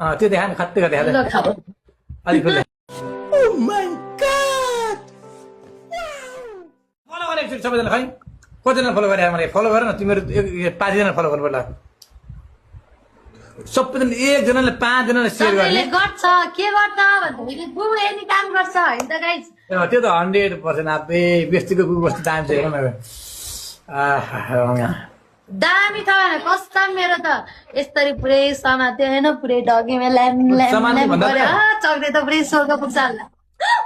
त्यो देखा न खत्तै देखा ल खाऊ अलिक खुल्ला ओ माय गॉड फलो गरे एकचोटि सबैजना खै कतिजना फलो गरे मलाई फलो गर न तिमीहरू 5 जना फलो गर्नु पर्ला सबैजना एकजनाले 5 जनाले शेयर गर्ने गर्छ के गर्छ भन्दाखेरि बुढो एनी काम गर्छ हैन त गाइस त्यो त 100% आबे व्यक्तिको वस्तु दाम चाहिँ हेर्न दामी छ कस्ता मेरो त यसरी पुरै समात्यो हैन पुरै डगीमा ल्याम गरे चक्रे त पुरै स्वर्ग पुग्छ होला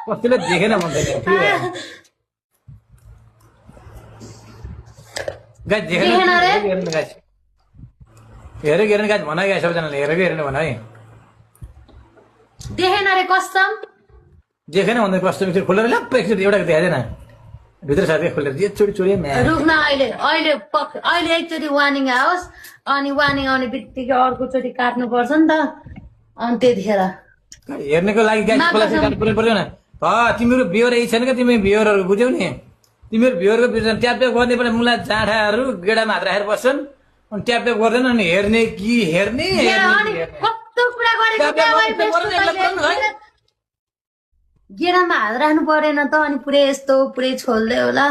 कसैले देखेन भन्दैन गाइस देखेन गाइस हेरेन गाइस भन गाइस सबैजनाले हेरेन भन है देखेन रे कसम देखेन भन्दा कस्तो मिक्सर खोलेर ल्याप एकचोटि एउटा देखाइदेन भित्र साथै खोलेर एकचोटि चोरी रुक्न अहिले एकचोटि वार्निङ आओस् अनि वार्निङ आउने बित्तिकै अर्को चोटि काट्नु पर्छ नि त अनि त्यतिखेर हेर्नेको लागि गाइस काट्नु पर्यो न तिमीहरू भ्युअर यही छैन क्या तिमी भ्युअरहरू बुझ्यौ नि तिमीहरू भ्युअरको बिचमा ट्याप ट्याप गर्ने बेला मुला जाँठाहरू गेडामा हात राखेर बस्छन् अनि ट्याप ट्याप गर्दैन अनि हेर्ने कि हेर्ने कस्तो कुरा गरेको गेडामा हात राख्नु परेन त अनि पुरै यस्तो पुरै छोल्दै होला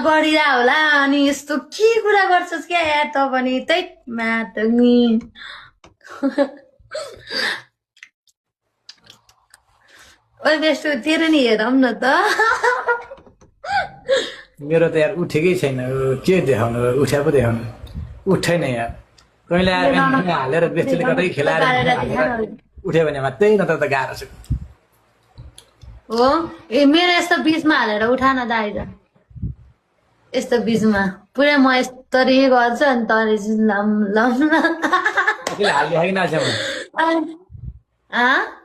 गरिरा होला अनि यस्तो के कुरा गर्छस् क्या यार त पनि त्यही माटनी ओइ बेस्टु तेरो नि हेरौँ न त मेरो त यार उठेकै छैन के देखाउनु उठ्या पो देखाउनु उठ्दैन यार कहिले आएर हालेर बेस्टले गर्दै खेलाएर उठ्यो भने मात्रै नत्र त गाह्रो छ हो ए मेरो यस्तो बिचमा हालेर उठान त आइज यस्तो बिचमा पुरै म यस्तरी गर्छु अनि तरी लम लम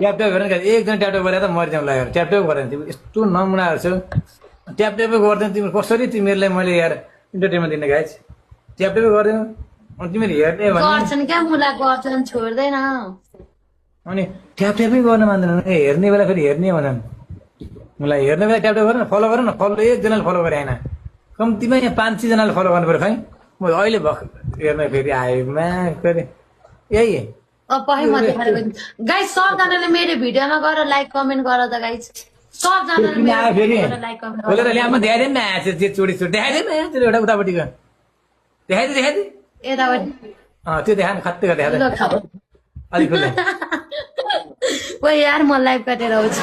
ट्याप ट्याप गरेर एकजना ट्याप ट्याप गरेर त मरिजाउँ लाग्यो ट्याप ट्याप गरेर तिमी यस्तो नमुनाहरू छौ ट्याप ट्यापै गर्दैन तिमीहरू कसरी तिमीहरूलाई मैले यार इन्टरटेनमेन्ट दिने गाइस ट्याप ट्यापै गर्दैन अनि तिमीहरू हेर्ने गर्छन् क्या मुला गर्छन् छोड्दैन अनि ट्याप ट्यापै गर्न मान्दैन ए हेर्ने बेला फेरि हेर्ने भनन् मलाई हेर्ने बेला ट्याप ट्याप गर न फलो एकजनाले फलो गरे होइन कम्तीमा यहाँ 5-6 जनाले फलो गर्नु पर्यो खै म अहिले हेर्न फेरि आयो फेरि यही गाइस सबजनाले मेरो भिडियोमा गएर लाइक कमेन्ट गर त गाइस सबजनाले फेरि खोलेर ल्यामा देखाइदिए नि आएछ जे चोरी देखाइदिए नि एउटा उतापट्टिको देखाइदिए यतापट्टि त्यो देखा न खत्तै देखाइदिए अलिक खुल्ला ओ यार म लाइभ काटेर आउँछु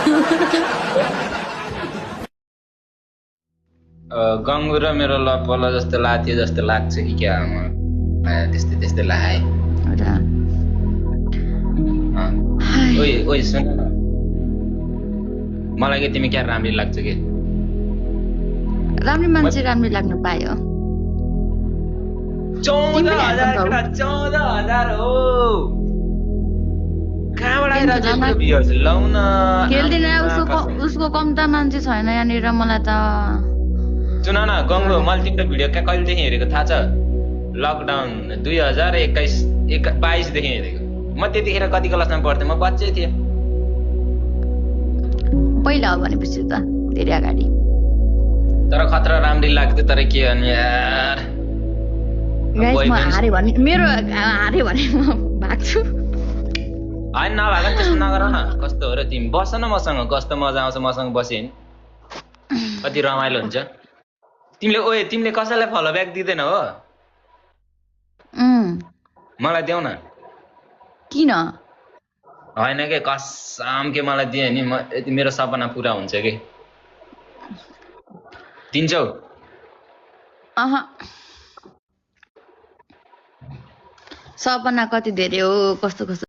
गङ्गु र मेरो लपल जस्तो लाग्थ्यो जस्तो लाग्छ कि क्या त्यस्तै लाए ओइ सुन मलाई के तिमी क्या राम्री लाग्छ कि राम्री मान्छे राम्री लाग्नु पायो 14,000 हो खेल्दिन उसको कम त मान्छे छैन यहाँनिर मलाई त सुन न गङ्गु मैले तिम्रो भिडियो कहिलेदेखि हेरेको थाहा छ लकडाउन 2022 देखि हेरेको म त्यतिखेर कति क्लासमा पढ्थेँ म बच्चै थिएँ पहिला हो भनेपछि त धेरै अगाडि तर खतरा राम्री लाग्थ्यो तर के अनि यार हारे भने मेरो हारे भने म भाग्छु होइन नभएको त्यस्तो नगर न कस्तो हो र तिमी बस न मसँग कस्तो मजा आउँछ मसँग बस्यो नि कति रमाइलो हुन्छ तिमीले कसैलाई फलो ब्याक दिँदैन हो मलाई देऊ न किन होइन के कसम के मलाई दिए नि मेरो सपना पुरा हुन्छ कि दिन्छौ सपना कति धेरै हो कस्तो